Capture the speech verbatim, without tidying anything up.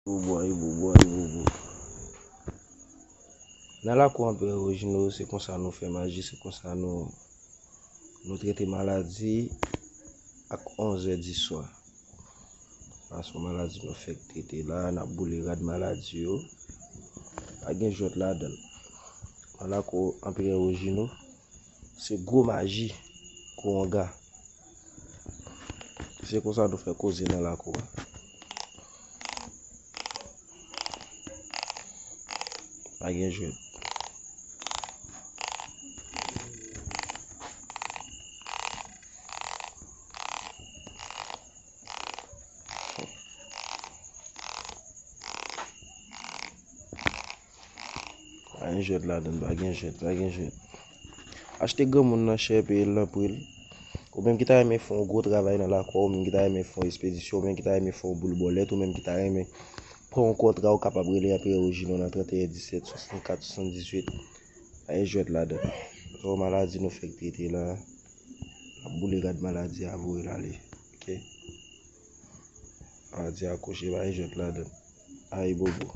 Bobo, ay bobo, ay bobo. Nan lakou Anperè Wojino, se konsa nou fè maji, se konsa nou, nou trete maladi ak onz è di swa. Sa se yon maladi nou fèk trete la, n ap boule rad maladi yo. Pa gen jwèt ladan l. Nan lakou Anperè Wojino, se gwo maji, gwo anga. Se konsa nou fè koze nan lakou a. Pa gen jwèt. Pa gen jwèt ladan, pa gen jwèt, pa gen jwèt. Achte granmoun nan chè, peye l nan pri l. Ou menm ki ta renmen fè yon gwo travay nan lakou a, ou menm ki ta renmen fè yon espedisyon, ou menm ki ta renmen fè yon boul bòlèt, ou menm ki ta renmen pran yon kontra, ou kapab rele Anperè Wojino nan trannteyen disèt swasannkat swasanndizuit. Pa gen jwèt ladan. Se yon maladi nou fèk trete la. N ap boule rad maladi a, voye l ale. Oke? Maladi a kouche, pa gen jwèt ladan. Ay bobo.